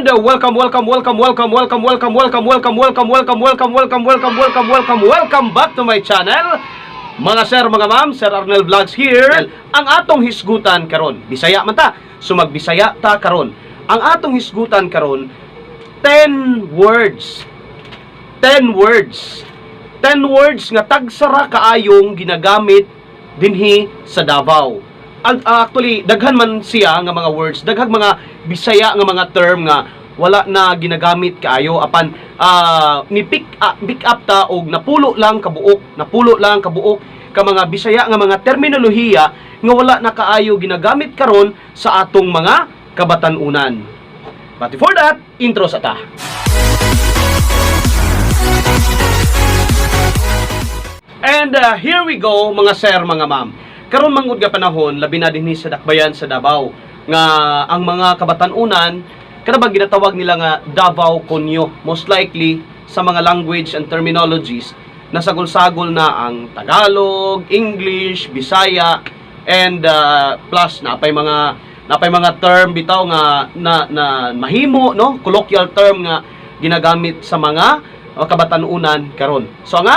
And welcome, welcome, welcome, welcome, welcome, welcome, welcome, welcome, welcome, welcome, welcome, welcome, welcome, welcome, welcome, welcome back to my channel. Mga sir, mga ma'am, Sir Arnel Vlogs here. Ang atong hisgutan karon, Bisaya man ta. So magbisaya ta karon. Ang atong hisgutan karon, 10 words. 10 words. 10 words nga tagsara kaayong ginagamit dinhi sa Davao. Actually, daghan man siya nga mga words, daghang mga Bisaya nga mga term nga wala na ginagamit kaayo, apan ni pick up ta og napulo lang kabuok, napulo lang kabuok ka mga Bisaya nga mga terminolohiya nga wala na kaayo ginagamit karon sa atong mga kabatan-unan. But before that, intro sa ta. And here we go, mga sir, mga ma'am. Karon manggod nga panahon, labi na dinhi sa Dakbayan sa Davao, nga ang mga kabatan-unan kana ba ginatawag nila nga Davao Konyo. Most likely sa mga language and terminologies nasagol-sagol na ang Tagalog, English, Bisaya and plus napay mga term bitaw nga na mahimo, no, colloquial term nga ginagamit sa mga kabatan-unan karon. So ang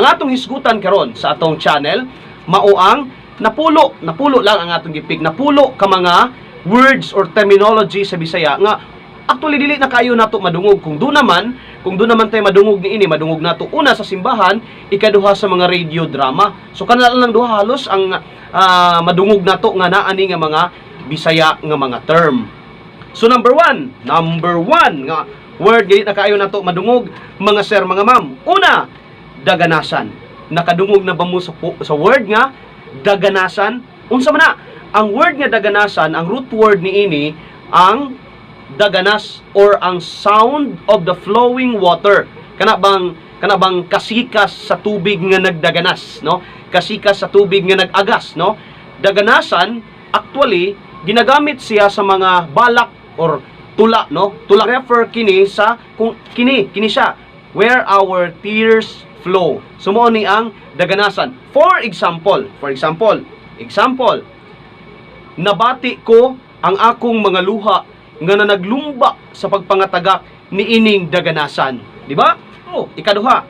atong hisgutan karon sa atong channel mao ang napulo, napulo lang ang atong gi-pick, napulo ka mga words or terminology sa Bisaya nga actually dili na kayo nato madungog. Kung do naman tayo madungog niini, madungog nato una sa simbahan, ikaduha sa mga radio drama. So kana lang duha halos ang madungog nato nga naa ni nga mga Bisaya nga mga term. So number one nga word dili na kaayo nato madungog, mga sir, mga ma'am. Una, daganasan. Nakadungog na ba mo sa word nga daganasan? Unsa man na? Ang word nga daganasan, ang root word niini ang daganas or ang sound of the flowing water. Kana bang kasikas sa tubig nga nagdaganas, no? Kasikas sa tubig nga nag-agas, no? Daganasan actually ginagamit siya sa mga balak or tula, no? Tula, refer kini sa kung kini kini siya, where our tears flow. So mao ni ang daganasan. For example, nabati ko ang akong mga luha nga nanaglumba sa pagpangatagak ni ining daganasan. Di ba? Oh, ikaduha.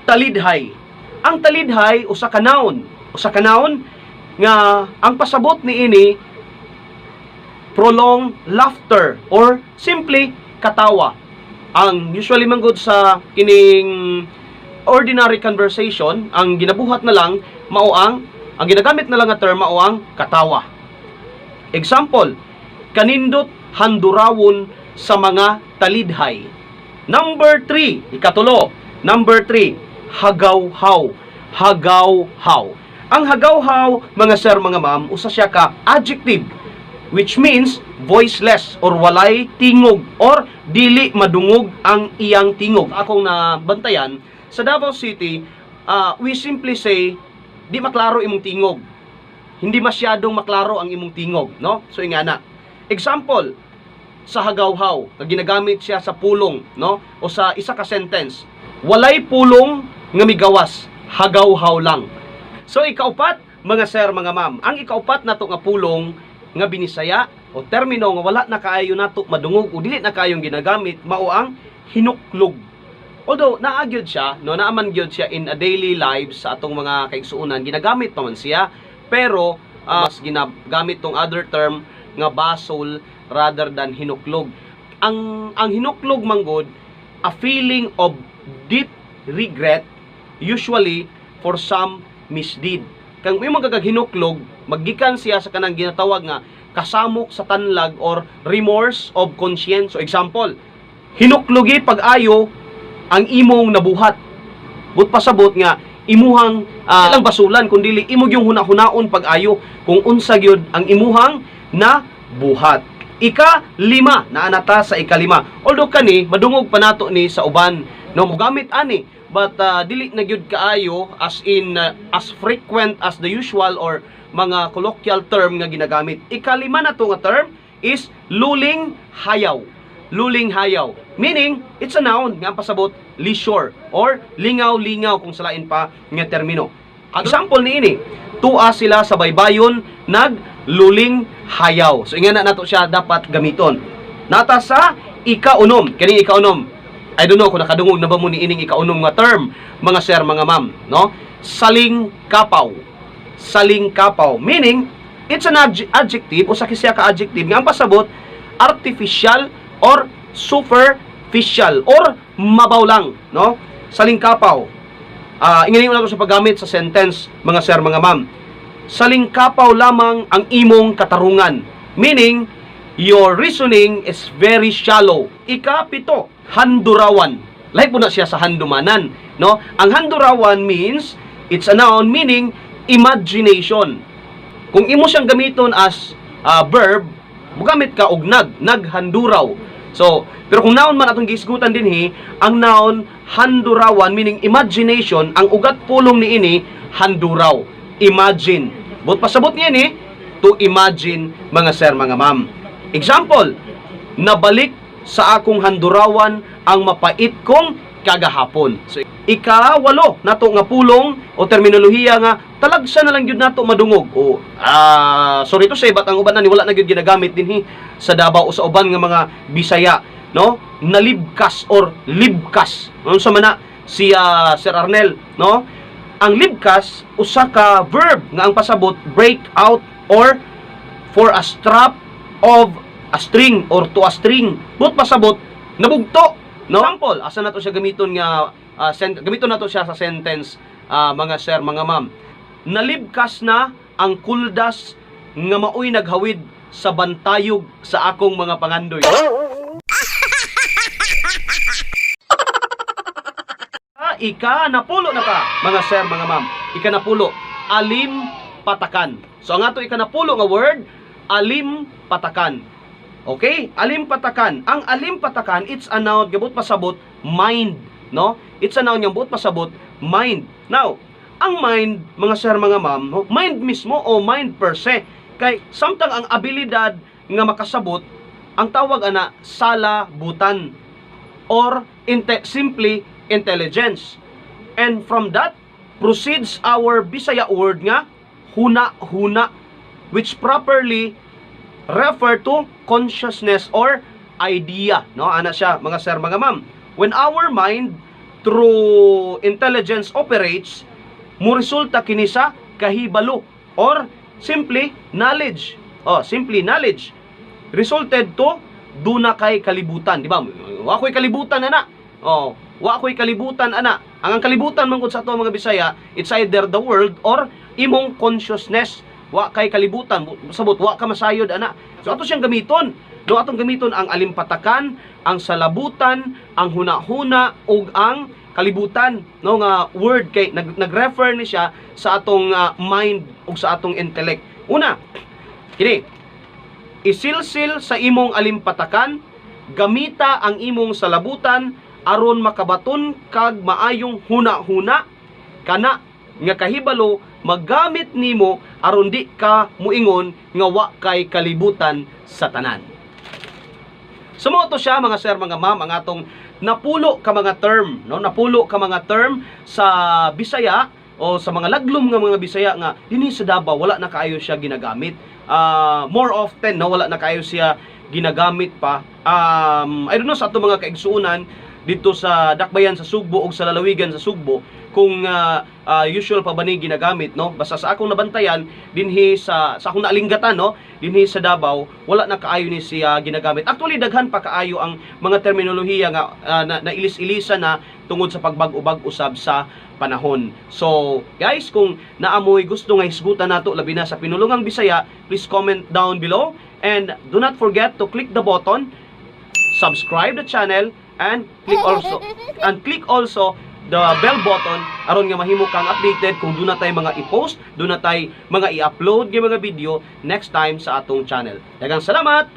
Talidhay. Ang talidhay usa ka noun. Usa ka noun nga ang pasabot niini prolonged laughter or simply katawa. Ang usually man gud sa kining ordinary conversation, ang ginabuhat na lang mao ang ginagamit na lang nga term mao ang katawa. Example, kanindot handurawon sa mga talidhay. Number 3, ikatulo. Number 3, hagawhaw. Hagawhaw. Ang hagawhaw, mga sir, mga ma'am, usa siya ka adjective which means voiceless or walay tingog or dili madungog ang iyang tingog. Akong nabantayan sa Davao City, we simply say di maklaro imong tingog. Hindi masyadong maklaro ang imong tingog, no? So ingana. Example, sa hagawhaw, nga ginagamit siya sa pulong, no? O sa isa ka sentence. Walay pulong nga migawas, hagawhaw lang. So ikaupat, mga sir, mga ma'am, ang ikaupat nato nga pulong nga binisaya o termino nga wala na kaayo nato madungog o dili na kaayong ginagamit mao ang hinuklog. Although naa gyud siya, no, naaman gyud siya in a daily lives sa atong mga kaigsuonan, ginagamit pa man siya, pero mas ginagamit tong other term nga basol rather than hinuklog. Ang hinuklog manggod, a feeling of deep regret, usually for some misdeed. Kang may mga hinuklog, maggikan siya sa kanang ginatawag nga kasamok sa tanlag or remorse of conscience. So example, hinuklogi pag-ayo ang imong nabuhat. But pasabot nga imuhang lang basulan kun dili imo yung huna-hunaon pag-ayo kung unsa gyud ang imuhang na buhat. Ika lima, naa na ta sa ikalima. Although kani madungog pa nato ni sa uban, no, mogamit ani, but dili na gyud kaayo as in as frequent as the usual or mga colloquial term nga ginagamit. Ikalima na to nga term is luling hayaw. Luling hayaw. Meaning, it's a noun nga ang pasabot leisure or lingaw-lingaw kung sa lain pa nga termino. Example niini, tua sila sa baybayon nag Luling hayaw. So ingana nato siya dapat gamiton. Nata sa ikaunom, kining ikaunom. I don't know kung nakadungog na ba mo ni ining ikaunom nga term, mga sir, mga ma'am, no? Saling kapaw. Saling kapaw meaning it's an adjective, usa siya ka adjective nga ang pasabot artificial or superficial or mabaw lang, no? Saling kapaw. Ah, ingani nato sa paggamit sa sentence, mga sir, mga ma'am. Saling kapaw lamang ang imong katarungan. Meaning, your reasoning is very shallow. Ikapito, handurawan. Like po na siya sa handumanan, no? Ang handurawan means, it's a noun meaning imagination. Kung imo siyang gamiton as verb, mugamit ka og naghanduraw. So, pero kung noun man atong gihisgutan dinhi, ang noun handurawan meaning imagination, ang ugat pulong niini handuraw, imagine. But pasabot niya ni to imagine, mga sir, mga ma'am. Example, nabalik sa akong handurawan ang mapait kong kagahapon. So, ikawalo nato nga pulong o terminolohiya nga talagsa na lang gyud nato madungog o sorry to say, but ang uban na ni wala na gyud ginagamit dinhi sa Davao o sa uban nga mga Bisaya, no? Nalibkas or libkas, unsa man na si Sir Arnel, no? Ang libkas, usa ka verb nga ang pasabot break out or for a strap of a string or to a string, but pasabot nabugto, no? Example, asa nato siya gamiton nga gamiton nato siya sa sentence, mga sir, mga ma'am? Nalibkas na ang kuldas nga maoy naghawid sa bantayog sa akong mga pangandoy. Ika napulo na ta, mga sir, mga ma'am. Ika napulo, alim patakan. So ang ato ika napulo nga word, alim patakan. Okay? Alim patakan. Ang alim patakan, it's a noun nga buot pasabot mind, no? It's a noun nga buot pasabot mind. Now, ang mind, mga sir, mga ma'am, no? Mind mismo o mind per se. Kay samtang ang abilidad nga makasabot, ang tawag ana salabutan or simply intelligence. And from that proceeds our Bisaya word nga huna-huna, which properly refer to consciousness or idea, no? Ana siya, mga sir, mga ma'am. When our mind through intelligence operates, mo resulta kini sa kahibalo or simply knowledge. Oh, simply knowledge resulted to duna kay kalibutan, di ba? Wa ko'y kalibutan ana. Oh, wa ko'y kalibutan ana. Ang kalibutan man gud sa ato mga Bisaya, it's either the world or imong consciousness. Wa kay kalibutan, sabot wa ka masayod ana. So ato siyang gamiton. Do atong gamiton ang alimpatakan, ang salabutan, ang huna-huna ug ang kalibutan, no, nga word kay nag-refer ni siya sa atong mind ug sa atong intellect. Una, kini, isilsil sa imong alimpatakan, gamita ang imong salabutan aron makabaton kag maayong huna-huna, kana nga kahibalo magamit nimo aron di ka muingon nga wa kay kalibutan sa tanan. So mao to siya, mga sir, mga ma'am, ang atong napulo ka mga term, no? Napulo ka mga term sa Bisaya o sa mga laglom nga mga Bisaya nga dinhi sa Davao wala na kaayo siya ginagamit. More often, no, wala na kaayo siya ginagamit pa. I don't know sa atong mga kaigsuonan dito sa Dakbayan sa Sugbo o sa lalawigan sa Sugbo kung usual pa ba ni ginagamit, no? Basta sa akong nabantayan dinhi sa akong naalinggatan, no, dinhi sa Davao, wala na kaayo ni siya ginagamit. Actually, daghan pa kaayo ang mga terminolohiya nga nailis-ilisa na tungod sa pagbag-ubag usab sa panahon. So guys, kung naamoy gusto nga hisgutan nato labi na sa pinulungang Bisaya, please comment down below and do not forget to click the button subscribe the channel and click also the bell button aron nga mahimo kang updated kung duna tay mga i-post, duna tay mga i-upload nga mga video next time sa atong channel. Daghang salamat.